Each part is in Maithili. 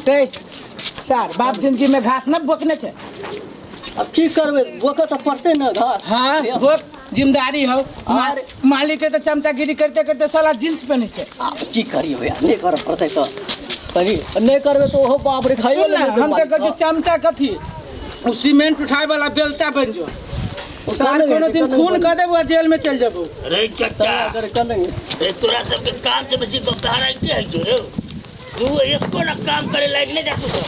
ते सर बाप जिंदगी में घास न बोकने छे। अब की करबै, बोकऽ तऽ पड़तै ने घास। हाँ, बोक जिम्मेदारी हो। मालिक के तो चमचागिरी करते करते साला जींस पहने छे। आब की करियौ यार, नहि करऽ पड़तै तऽ करी, नहि करबै तऽ ओहो बाप रे खाइयो सुन ना, लेबै। हम तो कहै छी चमचा कथी, उ सीमेंट उठाए वाला बेलचा बन जो। सार कोनो दिन खून कर देबो आ जेल में चल जेबो। रे चट्टा रे, तोरा सबके काम से बेसी गप हराइते है छौ रे। तू एको ना काम करे लायक नहीं जा तू सब।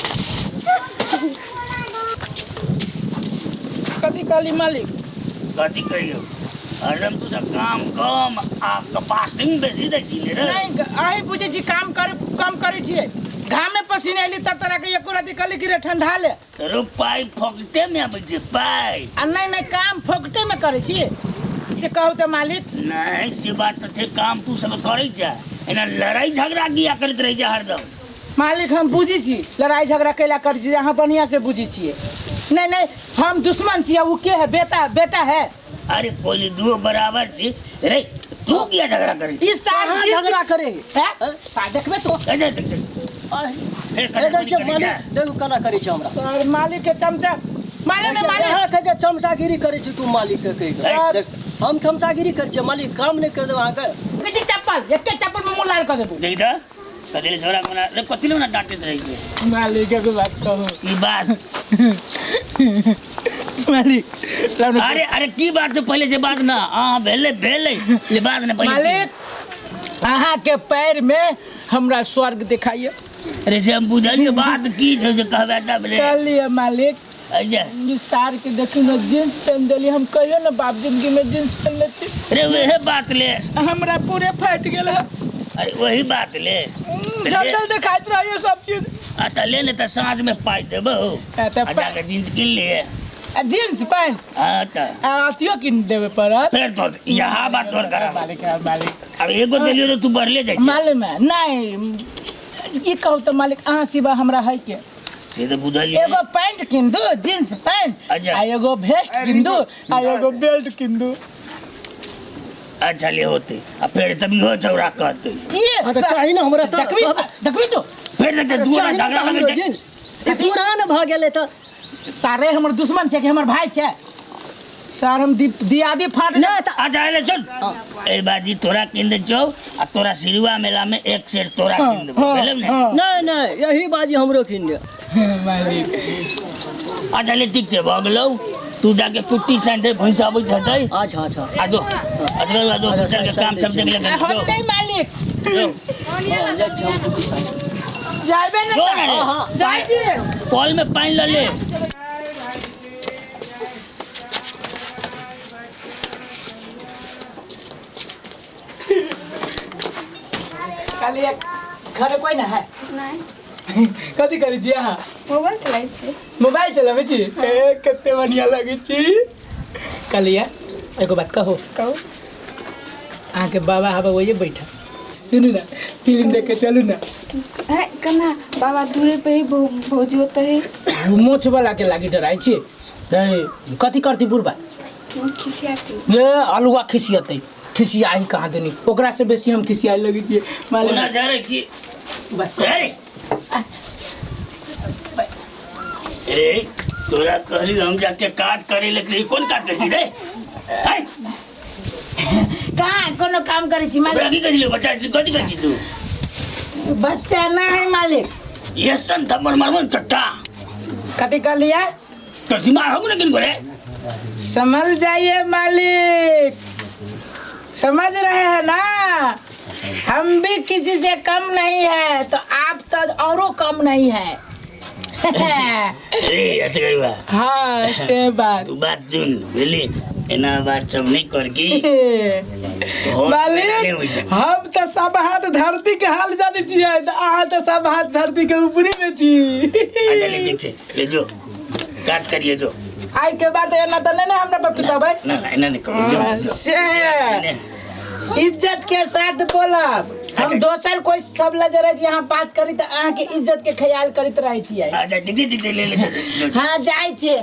कथी कहली मालिक? कथी कहियो, हरदम तू सब काम कम आ कपास्टिंग बेसी दै छी रे। नहीं, अहीं बुझै छी काम कर कम करै छियै। घाम में पसीना एली तर तरह के एको राति कहली कि रे ठंडा ले। रो पाइ फोकटे में आबै छै पाइ। आ नहीं नहीं, काम फोकटे में करै छी से कहू तऽ मालिक। नहीं से बात तऽ छै, काम तू सब करै जा, एना लड़ाई झगड़ा किया करैत रहै जा हरदम? मालिक हम बुझी छी लड़ाई झगड़ा कैला करै छी, अहाँ बढ़िया से बुझी छियै। नहीं नहीं, हम दुश्मन छी, उ के है? बेटा, बेटा है। अरे पहले दुओ बराबर छी रे, तू किया झगड़ा करै छी? ई साल कहाँ झगड़ा करे हैं? आ देखबे तू। ए, देख, देख, देख। हे, हे कने देखियौ कने मालिक, जा। देखू केना करै छै हमरा। और मालिक के चमचा, मालिक ने मालिक। यहाँ के जे चमचागिरी करै छी तू मालिक के कहि कऽ। हे। देख, हम चमचागिरी करै छियै मालिक, काम नहि कर देब अहाँके। बेटी चप्पल, एके चप्पल में मुंह लाल कर देबो। देख तऽ कथी ले छोरा मना रे, कथी ले मना डांटैत रहै छै? मालिक के बात कहू। ई बात मालिक लाउ ने। अरे अरे की बात छै, पहिले से बात ना अहाँ भेलै भेलै ले बात ना पहिले। मालिक अहाँ के पैर में हमरा स्वर्ग दिखाइए। अरे से हम बुझलियै बात की छै जे कहबै तब रे। कहलिए मालिक अच्छा। ई सार के देखू ना जींस पहन देली, हम कहियो ना बाप जिंदगी में जींस पहनले छी। अरे वहे बात ले। हमरा पूरे फाटि गेल है। अरे वही बात ले। जंगल देखाइत रहिए सब चीज। आ त ले ले त साँझ में पाइ देबो। आ त आ जाके जींस किन लिए। आ जींस पैंट? हाँ त। आ अथियो किन देबे पड़त। फेर तो यहाँ बात तोर करा। मालिक, हाँ, मालिक। अब एगो देलियो तो तू बढ़ले जाइ छै। मालूम है नहीं, की कहू त मालिक अहाँ सिवा हमरा है के। से तऽ बुझलियै। एगो पैंट किन दू, जींस पैंट। अच्छा। आ एगो भेस्ट किन दू, आ एगो बेल्ट किन दू। अच्छा ले होते, आ फेर तब इहो चौरा कहते। ये हाँ, तऽ चाही ने हमरा तऽ। देखबी, देखबी तू। फेर देखते दुआरा चाही ने झगड़ा तऽ लगै हमरो छै। जींस। ई पुरान भऽ गेलै तऽ। सारे हमर दुश्मन छै कि हमर भाई छै? सर हम दियादी फाट नहि तऽ। अच्छा ले सुन, ए बाजी तोरा किन दे छौ आ तोरा सिरुआ मेला में एक सेर तोरा किन देबौ, हाँ, बुझलौ ने? हाँ। नहि नहि, यही बाजी हमरो किन दे। मालिक। अच्छा ले ठीक छै, भऽ गेलौ। तू जाके कुट्टी सान दे, भैंस आबैत हेतै। अच्छा अच्छा। आ जो, अच्छा आ जो, अच्छा, गुजर के काम सब देख ले। होतै मालिक। जो। जाबे ने। जो ना रे। जाइ छी। कल में पानि लऽ ले। खाली एक घरे कोई ना है? नहीं। कथी करै छी अहाँ? मोबाइल चलाइ छी। मोबाइल चलाबै छी? ए कते बढ़िया लगै छी। कहलियै एगो बात कहू? कहू। अहाँके बाबा हवा वही बैठा, सुनू ना फिल्म देखे चलू ना। है कना बाबा दूरे पे ही भौजी होते है। मोछ वाला के लागी डराइ छी। ए, कथी करती बुढ़बा? खिसियाती। ए अलुआ खिसियतै, खिसियाही कहाँ देनी, ओकरा से बेसी हम खिसियाए लगै छियै। मालिक। ओना जा रे की? बस। ए! रे तोरा कहली हम जाके काज करे ले, कोन काज करै छी रे? आय! कहाँ कोनो काम करै छी मालिक? तोरा की कहली बच्चा से कथी कहै छी तू? बच्चा ना है मालिक। ये सन थप्पड़ मारबो ने चट्टा। कथी कहलियै? तोर दिमाग हौ ने किनको रे? समझ जाइए मालिक, समझ रहे हैं ना, हम भी किसी से कम नहीं है, तो आप तो औरों कम नहीं है। अरे ऐसे करुआ। हाँ से बात। तू बात सुन बुझली, एना बात सब नहीं कर की। मालिक हम तो सब हाथ धरती के हाल जाने छियै, तऽ अहाँ तो सब हाथ धरती के ऊपरी में छी। अच्छा ले ठीक छै, ले जो काज करिए जो। आइ के बाद एना तऽ नहीं ने हमरा पर पिताबै। ना ना एना नहीं करू, जो, जो। से इज्जत के साथ बोलब हम, दोसर कोई सब लजर रहै छी अहाँ बात करी तऽ अहाँके इज्जत के ख्याल करैत रहै छियै। अच्छा ठीक छै, ठीक छै, ले ले जो, जो, जो। हाँ जाइ छी,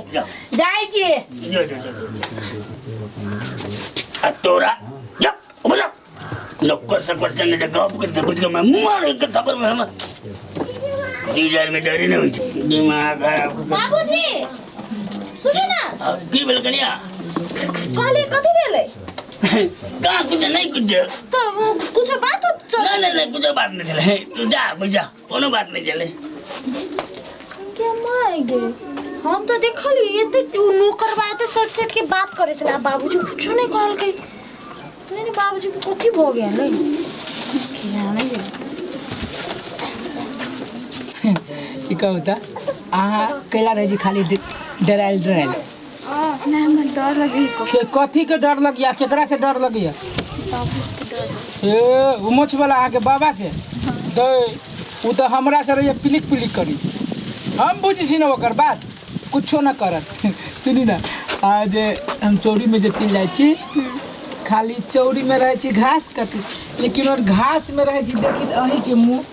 जाइ छी। जो, जो, जो, जो। आ तोरा जा ऊपर जा, नौकर सकर संगे जे गप करते बुझ के मैं मार एक थप्पड़ में हम। डीजल में डरे नहीं होइ छै दिमाग खराब कऽ के- बाबूजी सुनू ना अब की भेल कनिया कहलिए कथी भेलै कहाँ कुछ नहीं कुछ तो वो कुछो बात उत चल नहीं नहीं नहीं कुछ बात नहीं चले तू जा बैठ जा कोनो बात नहीं चले के माय गे हम तो देखली एते उ नौकर बा एते सट सट के बात करे छला बाबूजी कुछो नहीं कहलकै नहीं नहीं बाबूजी के कथी भऽ गेल नहीं किया नहीं गेल की कहू तऽ अहाँ कैला रहै छी खाली डरायल डरायल नहि हमरा डर लगै के कथी के डर लगिया केकरा से डर लगिया ए उ मोछ वाला अहाँके बाबा से दे उ तऽ हमरा से रहिए पिलिक पिलिक करी हम बुझै छी ने ओकर बात कुछो न करत सुनी ना आ जे हम चौरी में जे चलि जाइ छी खाली चौरी में रहै छी घास कटी लेकिन और घास में रहै छी देखी तऽ अहीँके मुँह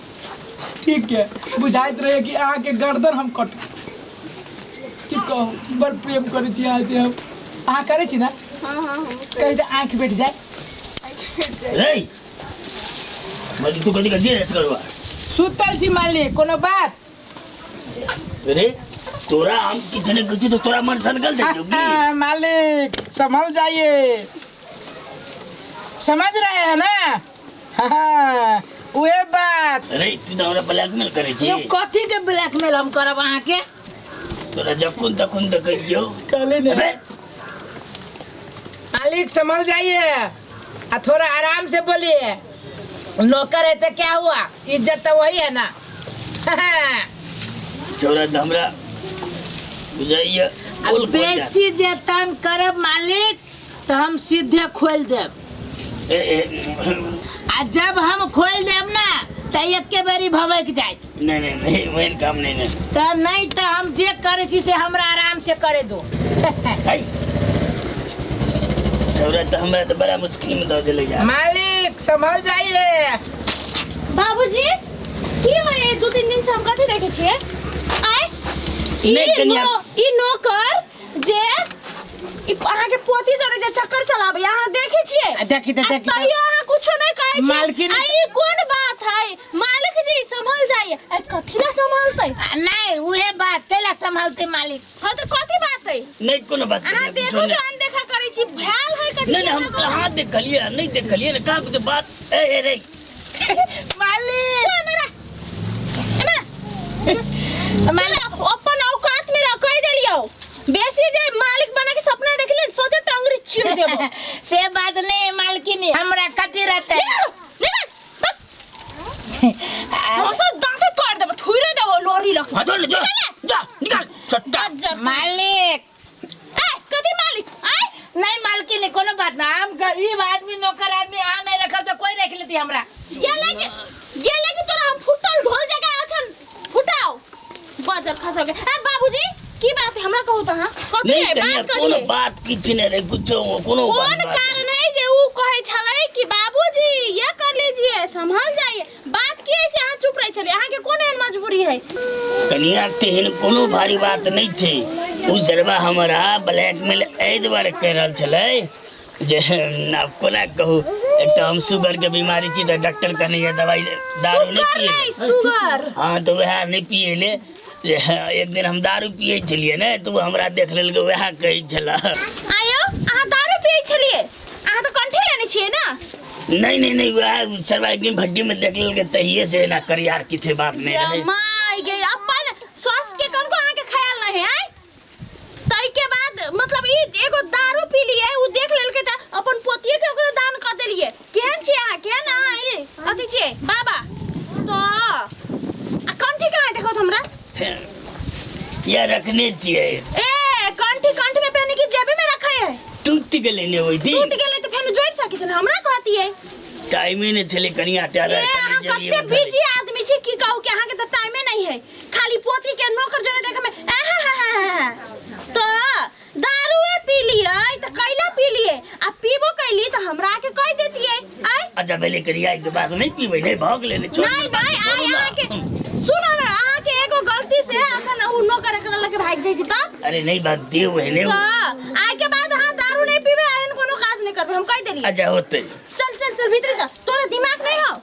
ठीक है बुझाइत रहे कि अहाँके गर्दन हम कट की कहू बड़ प्रेम करै छी अहाँ से हम अहाँ करै छी ना हाँ हाँ हम कही तऽ आँखि बैठ जाए रे बोली तू कथी कथी रेस करवा सुतल छी मालिक कोनो बात रे तोरा हम किछु नहीं कहै छी तो तोरा मन सनकल जाइ छौ की मालिक संभल जाइए समझ रहे हैं ना हाँ, उहे बात रे तू तऽ हमरा ब्लैकमेल करै छी यो कथी के ब्लैकमेल हम करब अहाँके तोरा जखन तखन देखै छियौ कहले ने अबे मालिक संभल जाइए आ थोड़ा आराम से बोलिए नौकर है तो क्या हुआ इज्जत तो वही है ना छौरा तऽ हमरा बुझाइए आ बोल खोल जा। बेसी जे तंग करब मालिक तो हम सीधे खोल देब ए, ए, आ जब हम खोल देब ना तो एके बेरी भबक जाए नहीं नहीं नहीं वहन काम नहीं नहीं तो नहीं तो हम जे करे छी से हमरा आराम से करे दो है छौरा तऽ हमरा तऽ बड़ा मुश्किल में दऽ देले यार मालिक संभल जाइए बाबूजी की होय 2-3 दिन से हम कथी देखै छियै आय ई नहि कनिया- ई नौकर जे ई अहाँके पोती जरे जे चक्कर चलाबै अहाँ देखै छियै आ देखी तऽ आ देखी तऽ। तैयो अहाँ कुछो नहि कहै छियै मालकिन- आ ई कोन बात है मालिक जी संभल जाइए आ कथी ला संभलतै आ, नहीं उहे बात कैला संभलते मालिक हाँ तऽ कथी बात है नहीं कोनो बात अहाँ नहीं देखो नहीं के अनदेखा करै छी भेल है कथी नहीं हम कहाँ देखलिए नहीं देखलिए ना कहाँ कुछ बात ए ए रे मालिक मेरा मालिक अपन औकात में रह कहि देलियौ बेसी जे मालिक बने के सपना देखले सोचे टंगरी चीर देबो से बात नहीं मालकिनी हमरा कथी रहते निकल निकल बक मौसा दांत काट देबो ठुइरे देबो लोरी लख हाँ जो जा जा निकाल चट्टा गज्जर मालिक ए कथी मालिक आय नहीं मालकिनी कोनो बात ना हम गरीब आदमी नौकर आदमी आ नहीं रखब तो कोई रख लेती हमरा गेले के गेले के तोरा हम फुटल ढोल जगह अखन फुटाओ बजर खसो के ए बाबूजी की बात है हमरा कहू त हां कथी नहीं है कनिया बात कोनो कथी है बात किछु नहीं रे कुछो कोनो कोन बात कारण है जे ऊ कहै छलै कि बाबूजी ये कर लीजिए संभल जाइए बात की है से अहाँ चुप रहै छलियै अहाँके कोन एहन मजबूरी है कनिया तेहन कोनो भारी बात नहीं छै उ जरबा हमरा ब्लैकमेल एहि दुआरे कहि रहल छलै जे आब कोना कहू एक तऽ हम शुगर के बीमारी छी तऽ डॉक्टर कहने ये दवाई दारू नहीं सुगर पिए नहीं सुगर हाँ तऽ वएह नहीं पिए ले जे एक दिन हम दारू पिए छलियै ने तऽ ओ हमरा देख लेलकै वएह कहै छलै आयो अहाँ दारू पियै छलियै अहाँ तऽ कंठी लेने छियै ने नहीं नहीं नहीं वएह सरवा एक दिन भट्टी में देख लेलकै तहिए से एना करियार किछु बात नहीं रहै माय गे अपन स्वास्थ्य के कनको अहाँके ख्याल नहीं है तै के बाद मतलब ई एगो दारू पी लिए उ देख लेलकै तऽ अपन पोतिये के ओकरा दान कऽ देलियै केहन छियै अहाँ केहन अहाँ ई अथी छियै बाबा तऽ आ कंठी कहाँ देखो हमरा किया रखने छियै ए कंठी कंठ में पहने की जेबी में रखे है टूटि गेलै ने ओहि दिन टूट गेलै तऽ फेर जोड़ि सकै छलै हमरा कहतियै टाइमे नहि छलै कनिया त्याग ए अहाँ कते बिजी आदमी छी की कहू कि अहाँके तऽ टाइमे नहीं है खाली पोथी के नौकर जोड़े देखे में आहा हा हा हा तो दारूए पी लियै तऽ कैला पी लियै आ पीबो कैली तऽ हमरा के कह देतियै आय अच्छा पहिले कनिया के बाद नहीं पीबै नहीं भऽ गेलै ने छोड़ नहीं नहीं आय अहाँके सुन हमरा अहाँके एगो गलती से अखन उ नौकर एकरा लके भागि जैती तब अरे नहीं भागती ओहने तऽ आय के बाद अहाँ दारू नहीं पीबै एहन कोनो काज नहीं करबै हम कह देलियै अच्छा होतै चल चल चल भीतर चल तोरा दिमाग नहीं हो